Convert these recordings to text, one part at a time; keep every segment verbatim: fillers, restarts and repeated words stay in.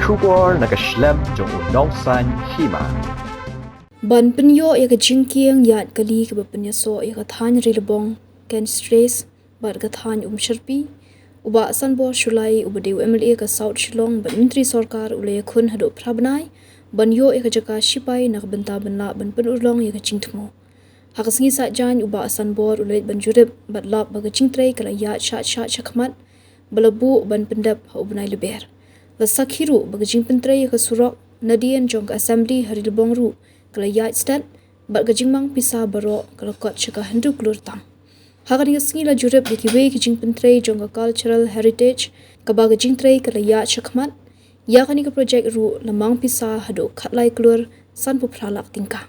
Khubor na ka shlem jong u Nongsaiñ Hima. Ban pynïoh ïa ka jingkieng ïaid kali kaba pynïasoh ïa ka thaiñ Rilbong, Kent Straits bad ka thaiñ Umshyrpi, u Bah Sanbor Shullai uba dei u M L A ka South Shillong bad Myntri Sorkar u la ïakhun haduh phra bnai ban ïoh ïa ka jaka shipai na ka bynta ban lah ban pynurlong ïa ka jingthmu. Ha ka sngi Saitjaiñ u Bah Sanbor u la leit ban jurip bad lap ba ka jingtrei ka la ïaid shah shah shakhmat ba la buh ban pyndep ha u bnai Lber. La sakhi ruh ba ka jingpyntrei ïa ka surok nadien jong ka Assembly ha Rilbong ruh ka la ïaid stet bad ka jingmang pisa baroh ka la kot sha ka hynriew klur tam. Ha kane ka sngi la jurip ïa kiwei ki jingpyntrei jong ka cultural heritage kaba ka jingtrei ka la ïaid shakhmat. Ïa kane ka projek ruh la mang pisa haduh khatlai klur sanphew phra lak tyngka.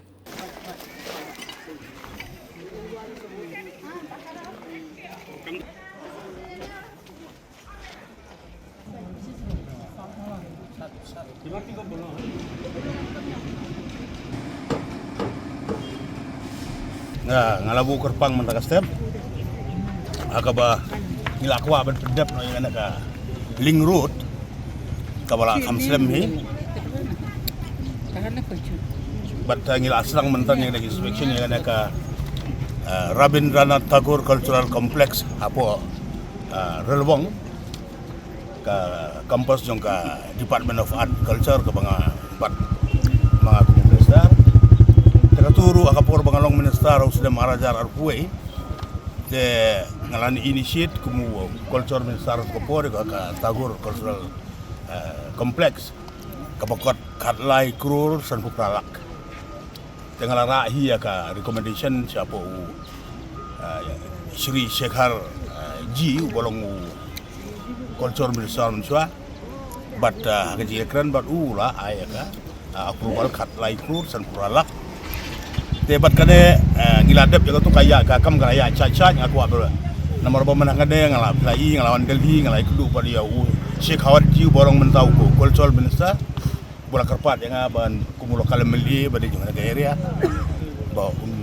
Nga, nga la buh kyrpang mynta ka step. Ha kaba ngi la kwah ban pyndep noh ïa kane ka link road kaba la kham slem hi. Bad, uh, ngi la sdang mynta ïa kane ka inspection ïa kane ka, uh, Rabindranath Tagore Cultural Complex hapoh, uh, Rilbong, ka campus jong ka Department of Art and Culture kaba nga bat ma nga kum u minister. Te katu ruh ha ka por ba nga long minister ha u snem ar hajar arphew wei, te nga la initiate kum u culture minister ha ka por ïa ka Tagore Cultural, eh, Complex kaba kot khatlai klur sanphew phra lak. Te nga la rah hi ïa ka recommendation shapoh u, ah, Shri Shekhar, ah, G, uba long u culture minister mynshuwa. Bad, ah, ha ka jingïakren bad u la ai ïa ka, ah, approval khatlai klur sanphew phra lak. Te bad kane, ah, ngi la dep ïa katu ka ïaid, ka kam ka la ïaid shait shait, nga kwah ba namar ba mynta kane nga la pynlait, nga la wan Delhi, nga la ïakynduh bad ïa u Shekhar G uba long mynta u culture minister. Ba la kyrpad ïa nga ban kum u local M L A ba dei jong kane ka area ba un,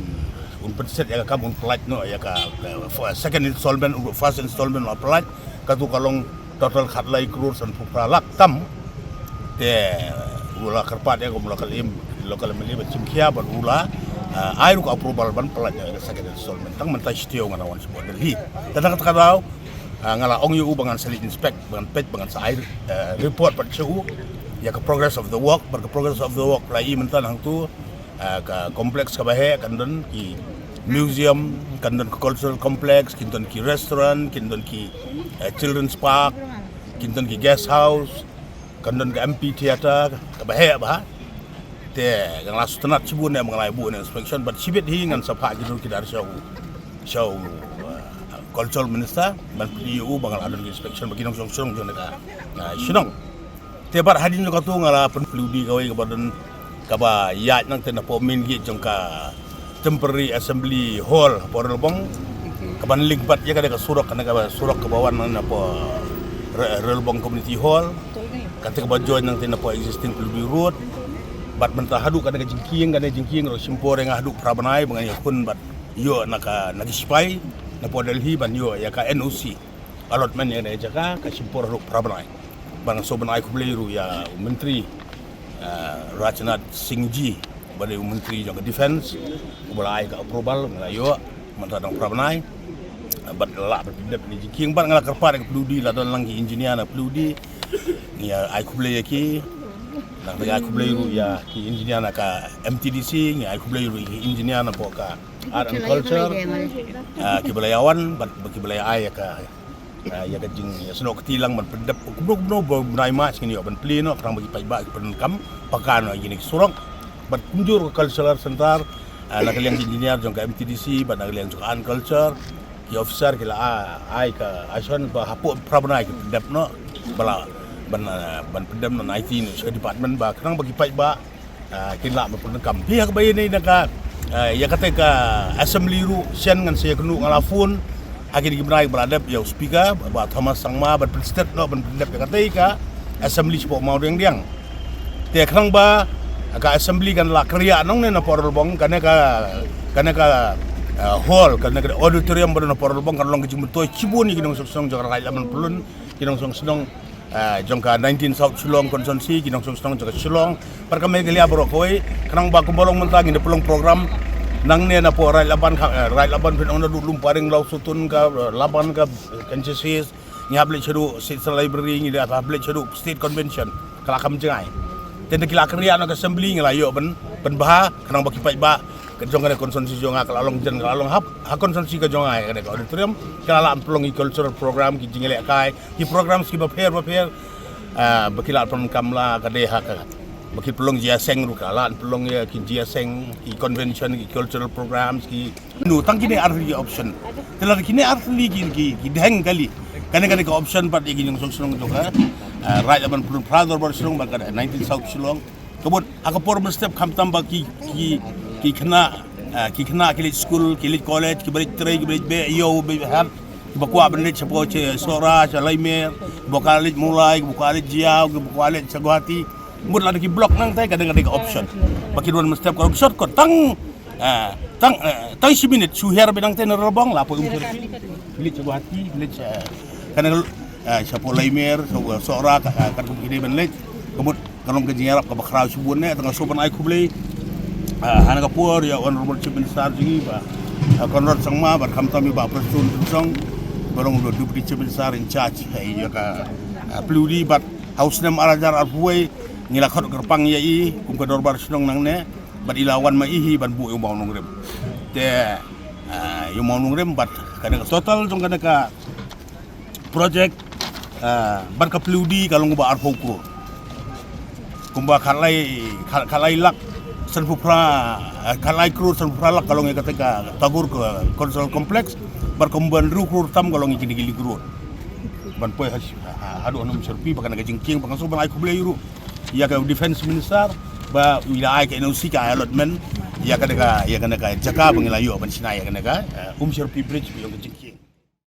un pynset ïa ka kam, un pynlait noh ïa ka, ka f-, second installment, u first installment la pynlait, katu ka long total khatlai klur sanphew phra lak tam. Te u la kyrpad ïa ka kum u local M-, local M L A ban shim khia bad u la, ah, ai ruh ka approval ban pynlait ïa ka second installment. Tang mynta shi taïew nga dang wan shapoh Delhi. Te na kata ka daw, ah, nga la ong ïa u ba ngan sa leit inspect, ba ngan peit, ba ngan sa ai, eh, report pat sha u ïa ka progress of the work, bad ka progress of the work la i mynta hangtu, eh, ka complex kaba heh kan don ki museum, kan don ka cultural complex, kin don ki restaurant, kin don ki, eh, children's park, kin don ki guest house, kan don ka amphitheater kaba heh bha. Te nga la sngewtynnat shibun ne ba nga la buh ne inspection, bad shibit hi ngan sa phah ki dur ki dar sha u, sha u, uh, cultural minister ban pynlong ïa u ba nga la don ki inspection ba ki nongshong shnong jong ka, uh, shnong. Te bad hadien jong katu nga la pynpluh di kawei kaba don kaba ïaid nangta napoh main gate jong ka temporary assembly hall hapoh Rilbong, kaban link pat ïa kane ka surok, kane ka surok kaba wan napoh Re-, Rilbong Community Hall, kata kaba join nangta napoh existing Phludi Road. Bad mynta haduh kane ka jingkieng, kane jingkieng ruh shim por ïa nga haduh phra bnai ba ngan ïakhun bad ïoh na ka, na ki sipai napoh Delhi ban ïoh ïa ka N O C. Allotment ïa kane ka jaka ka shim por haduh phra bnai. Bad nga sngewbha ban ai khublei ruh ïa u Myntri, eh, Rajnath Singh ji, ba dei u Myntri jong ka Defence, uba la ai ka approval, nga la ïoh mynta dang phra bnai. Bad la lah ban pyndep ïa kane ka jingkieng, bad nga la kyrpad ïa ka Phludi, la don lang ki engineer na Phludi. Ngi ai khublei ïa ki. Nangta ngi ai khublei ruh ïa ki engineer na ka M T D C, ngi ai khublei ruh ïa ki engineer napoh ka Art and Culture. Ah, kiba la ïa wan bad kiba la ïa ai ïa ka, ah, ïa ka jingïasnoh kti lang ban pyndep kumno kumno ba u bnai March ngin ïoh ban plie noh, khnang ba ki paidbah ki pyndonkam paka noh ïa kine ki surok. Bad kumjuh ka cultural center, ah, na ka liang ki engineer jong ka M T D C bad na ka liang jong ka Art and Culture, ki officer ki la, ah, ai ka assurance ba hapoh phra bnai kin pyndep noh, ba la ban, ah, ban pyndep noh na aiti noh sha ka department ba khnang ba ki paidbah, ah, kin lah ban pyndonkam. Phi ha kaba ïadei na ka, ah, ïa kata ka assembly ruh, shen ngan sa ïakynduh, nga la phone ha kine ki bnai ba la dep ïa u speaker, Bah Thomas Sangma, ban pynstet noh ban pyndep ïa kata ka assembly shapoh Mawdiangdiang. Te khnang ba ka assembly kan lah kyrïah nangne napoh Rilbong, kane ka, kane ka, ah, hall, kane ka auditorium ba don napoh Rilbong kan long ka jingmyntoi shibun ïa ki nongshong shnong jong ka Raid Laban Pyllun, ki nongshong shnong Ah, jong ka nineteen South Shillong constituency, ki nongshong shnong jong ka Shillong, bad ka Meghalaya baroh kawei, khnang ba kumba long mynta ngin da pynlong program nangne napoh Raid Laban, ka, eh, Raid Laban phin ong naduh Lumparing, Lawsutun, ka, eh, Laban, ka, eh, Kanchisis, ngi hap leit shaduh State Central Library, ngi da hap leit shaduh State Convention, ka la kham jngai. Te ynda ki la kynriah noh ka assembly, ngi la ïoh ban, ban bha, khnang ba ki paidbah ka jong kane constituency jong nga ka la long jan, ka la long hap ha constituency ka jong nga, kane ka auditorium, ka la lah ban pynlong ki cultural program, ki jingïalehkai, ki programs kiba pher ba pher, ah, ba ki lah ban pynlong kam la ka dei ha ka, ba ki pynlong jingïaseng ruh, ka lah ban pynlong ïa ki jingïaseng, ki convention, ki cultural programs, ki nu, tang kine ar tylli ki option. Te lada kine ar tylli ki, ki, ki dheng kali, kane, kane ka option pat ïa ki nongshong shnong jong ka, ah, Raid Laban Pynphra Dorbar Shillong bad ka nineteen South Shillong. Ka mut ha ka por mynstep khamtam ba ki, ki, ki khynnah, ah, ki khynnah ki leit skul, ki leit college, kiba leit trei, kiba leit beh ïew beh hat, kiba kwah ban leit shapoh sha Sohra, sha Laimer, kiba kwah leit Mawlai, kiba kwah leit Jaiaw, kiba kwah leit sha Guwahati. Mut lada ki block nangta ka dang, ka dang ka option ba kin wan mynstep, ka long shortcut, tang, ah, tang, ah, tang shi minit shu hiar beit nangta na Ralbong la poi Umshirepi, leit sha Guwahati, leit sha, kane, ah, shapoh Laimer, sha Sohra, ka, ah, katkum ki dei ban leit. Ka mut ka long ka jingïarap kaba khraw shibun ne, te nga sngewbha ban ai khublei, ah, ha kane ka por ïa u Honorable Chief Minister jong ngi Bah, ah, Conrad Sangma, bad khamtam ïa u Bah Prestone Tynsong ba long u Deputy Chief Minister in charge, eh, ïa ka, ah, Paliudi, bad ha u snem ar hajar arphew wei ngi la khot kyrpang ïa i kum ka Dorbar Shnong nangne, bad i la wan ma i hi ban buh ïa u mawnongrim. Te, ah, ïa u mawnongrim bad kane ka total jong kane ka project, ah, bad ka Paliudi ka long kumba arphew klur. Kumba khatlai, khat-, khatlai lak sanphew phra, ah, khatlai klur sanphew phra lak ka long ïa kata ka Tagore ka Cultural Complex, bad kumba hynriew klur tam ka long ïa kine ki link road ban poi ha, ha, haduh ha Umshirepi. Bad kane ka jingkieng, bad nga sngewbha ban ai khublei ruh ïa ka Defence Minister ba u la ai ka N O C, ka allotment ïa kane ka, ïa kane ka jaka ba ngi la ïoh ban shna ïa kane ka, eh, Umshirepi Bridge ba long ka jingkieng.